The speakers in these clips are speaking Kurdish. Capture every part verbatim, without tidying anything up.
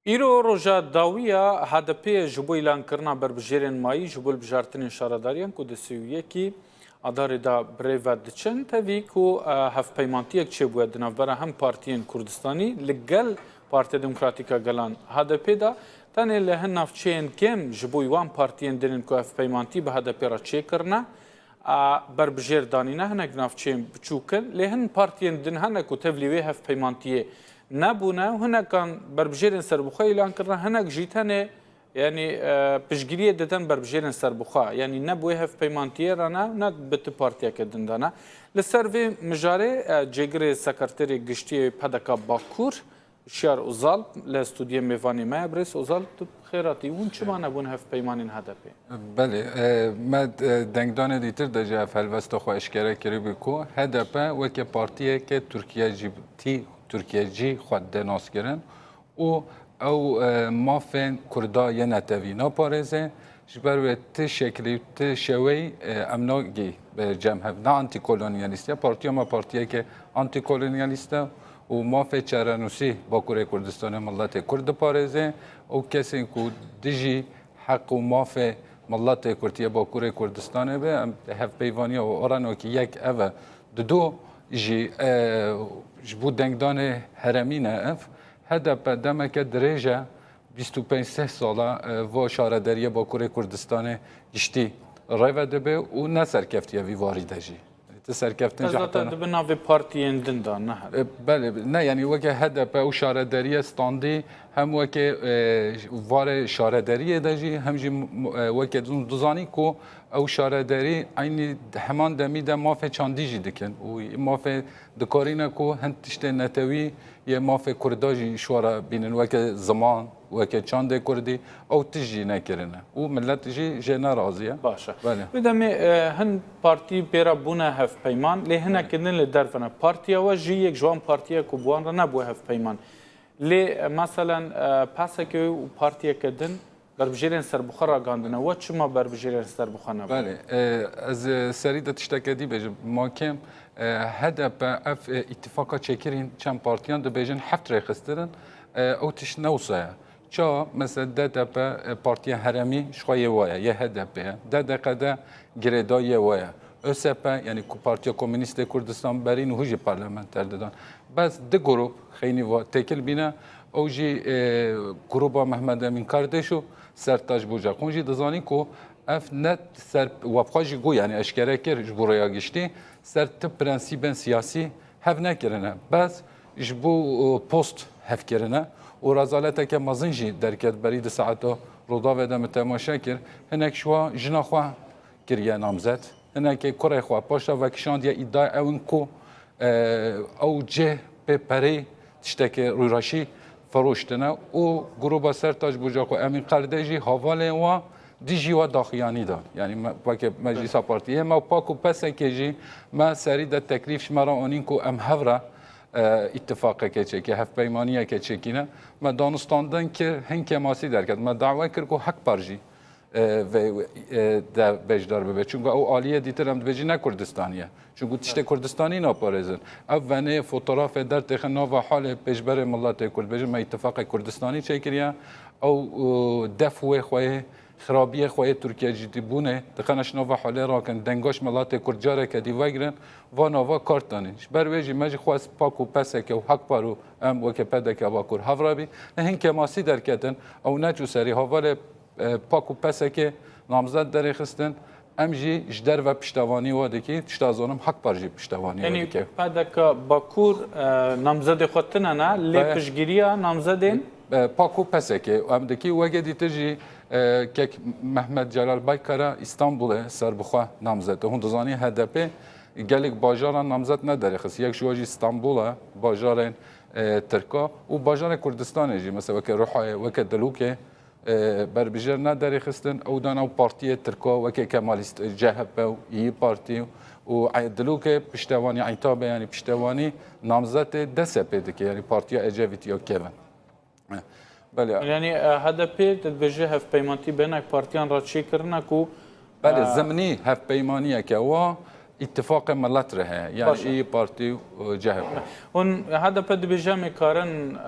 Îro roja dawî ya H D P ji bo îlankirina berbijêrên mayî ji bo hilbijartinên şaredariyan ku di sê û yekî Adarê de bi rê ve diçin, tevî ku, e, hevpeymantiyek çêbûye di navbera hem partiyên Kurdistanî li gel Partiya Demokratîk a Gelan, H D P, de, tenê li hin navçeyên kêm ji bo wan partiyên din in ku hevpeymantî bi H D P re çêkirine, a, berbijêr danîne, hinek navçeyên biçûk in, lê hin partiyên din hene ku tevlî wê hevpeymantiyê nebûne û hinekan berbijêrên serbixwe îlan kirine, hinek jî tenê, yanî, e, piştgiriyê didin berbijêrên serbixwe, yanî ne bi wê hevpeymantiyê re ne, ne bi ti partiyeke din de ne. Li ser vê mijarê, e, cêgirê Sekreterê Giştî yê P D K Bakur, Şiyar Ozal li studiyê mêvanê me ye. Birêz Ozal, tu bi xêr hatî. Hûn çima nebûn hevpeymanên H D P? Belê, e, me, e, dengdanê dîtir de jî ev helwesta xwe eşkere kiribû ku H D P weke partiyeke Tirkiyecî, tî Tirkiyecî xwe dide naskirin û ew, e, mafên Kurda yê netewî naparêze. Ji ber wê ti şeklî û ti şeweyî, e, em nagî, e, cem hev. Ne antîkolonyalîst e. Partiya me partiyeke antîkolonyalîst e û mafê çarenûsî Bakurê Kurdistanê miletê Kurd diparêze û kesên ku dijî heq û mafê miletê Kurd yê Bakurê Kurdistanê be, em hevpeyvaniya û oranokî yek ev e. Dido jî, e, ji bo dengdanê herêmî ne ev. H D P demeke dirêj e, bîst û pênc seh sala, e, va şaredariyê Bakurê Kurdistanê giştî rêve dibe û ne serkeftiye vî warî de jî. Ti serkeftin Ez ji heta zaten ne- dibe navê partiyên din de, ne her. E, belê, ne, yanî weke H D P û şaredariyê standî hem weke, e, varê şaredariyê de jî hem jî m-, m-, e, weke din dizanî ku ew şaredarî eynî heman demî de mafê çandî jî dikin û mafê dikarîne ku hin tiştê netewî yê mafê Kurda jî ji xwe re bînin, weke ziman, weke çandê Kurdî, ew tişt jî nekirine û milet jî jê nerazî ye. Baş e. Belê. Wê demê, e, hin partî pê re bûne hevpeyman, lê hinek din li derve ne. Partiya we jî yek ji wan partiyek ku bi wan re nebû hevpeyman. Lê, e, meselen, e, P S K û partiyeke din berbijêrên serbixwe ragihandine. We çima berbijêrên serbixwe nebûn? Belê, e, ez, e, serî de tişteke dî bêjim. Ma kêm, e, H D P ev, e, îtîfaka çêkirîn çend partiyan dibêjin heft rêxistin in. E, ew tişt ne wisa ye. Ça, mesela D D P, e, partiya herêmî ji xwe yê we ye, yê H D P ye. D D K D girêdayî yê we ye. Ö S P, yanî ku Partiya Komûnîst ê Kurdistan berî niho jî parlamenter didan. Bes di grup xeynî va têkil bîne, ew jî, e, gruba Mehmet Emîn Kardeş û Sertaç Bucak. Hûn jî dizanîn ku ev ne ser, we bi xwe jî got, yanî eşkere kir ji bo rêya giştî, ser ti prensîbên siyasî hev nekirine. Bes ji bo, e, post hev kirine û rezaleteke mezin jî derket berî di saeta Rûdawê de min temaşe kir. Hinek ji wa jina xwe kiriye namzet. Hinekê kurê xwe paşa vekişandiye îdia ew in ku, e, ew cih pê perê tiştekê rûraşî firoştine û gruba Sertaç Bucak û Emîn Kardeş jî havalên wa dijî wa daxuyanî da. Yanî me, weke Meclîsa Partiyê me pak û P S K jî me serî de teklîf ji me re anîn ku em hev re, e, îtifaqeke çêkî, hevpeymaniyeke çêkîne. Me danûstandin kir, hin kêmasî derket. Me dawe kir ku Hek Par jî e, ve, e, de beşdar bibe. Çunku ew aliyê dîtir em dibêjin ne Kurdistanî ye. Çunku tiştê Kurdistanî naparêzin. Ev venê fotoğrafê dertêxin nava halê pêşberê miletê Kurd. Dibêjin me îtifaqê Kurdistanî çêkiriye. Ew, e, def wê xweyê, xirabiyê xweyê Tirkiye cidîbûnê. Dixine ji nava halê rakin. Dengaş miletê Kurd careke dî vegirin. Va nava kar danîn. Ji ber wê jî me jî xwest pak û P S K û Hek Par û em weke P D K Bakur hev re bî. Hin kêmasî derketin. Ew neçû serî havalê e, pak û P S K namzet derêxistin. Em jî ji derve piştevanî we dikî, tişta zanim Hek Par jî piştevanî we Yanî dike. P D K Bakur, e, namzedê xwe tune ne, lê Be- piştgiriya namzedên E, pak û P S K em dikî. Weke dîtir jî, e, kek Mehmet Celal Baykara Îstanbulê serbixwe namzet e. Hûn dizanî H D P gelek bajaran namzet nederêxist. Yek ji we jî Îstanbul e, bajarên, e, Tirka û bajarê Kurdistanê jî, mesela weke Ruhayê, weke Dilûkê, e, berbijêr nederêxistin, ew dan ew partiyê Tirka weke Kemalîst, e, C H P û İYİ Parti û, e, Dilûkê piştevanî, Eytabê, yanî piştevanî namzetê D S P dike, yanî partiya Ecevît ya kevin. E, belê. Yanî, e, H D P dibêje hevpeymantî bi hinek partiyan re çêkirine ku, Belê, e, zimnî hevpeymaniyeke wa Îtifaqê Milet re heye. Yani Baş e. İYİ Parti û C H P. Hûn H D P dibêje em ê karin e,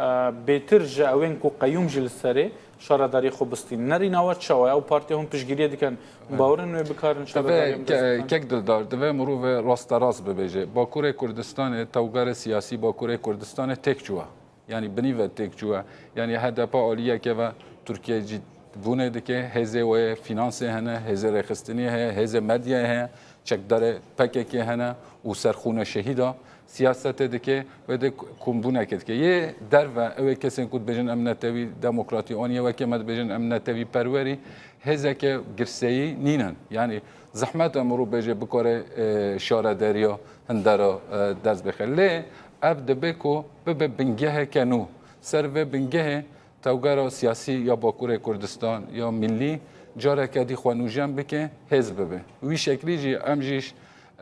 bêtir ji ewên ku qeyûm jî li serê şaredariyê xwe bistînin. Nerîna we çawa ye? Ew partiya hûn piştgiriyê dikin. Hûn bawer in wê bikarin Divê şaredariyê em dest ke- bixin? kek dildar, divê mirove rasterast bibêje. Bakurê Kurdistanê, tewgerê siyasî Bakurê Kurdistanê têk çûye. Yani binî ve têk çûye. Yani H D P aliyeke ve Tirkiye cî bûnê dike, hêzê wê ye, fînansê hene, hêzê rêxistinî heye, hêzê medyayê heye, çekdarê P K K hene û serxûne şehîda siyasetê dike, wê de kombûneke dike. Yê derve, ew ê kesên ku dibêjin em netewî demokratî aniye, wekê me dibêjin em netewî perwerî, hêzeke girseyî nînin. Yani zehmet e mirov bêje bikare e, şarederiya hindera e, dest bixe. Lê ev dibe ku bibe bingeheke nû. Ser vê bingehê tewgera siyasî ya Bakurê Kurdistan ya millî careke dî xwe nûjen bike, hêz bibe. Wî şeklî jî em jî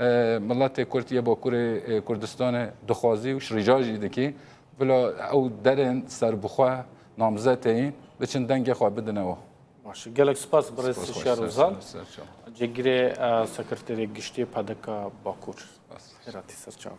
e, miletê Kurd yê Bakurê e, Kurdistanê dixwazî û rica jî dikî bila ew derên serbixwe namzeteyî biçin dengê xwe bidine we. Baş e. Gelek spas birêz Spas, Şiyar ser- Ozal. ser- ser çav. Cêgirê e, sekreterê giştî P D K Bakur. Xêratî ser çav.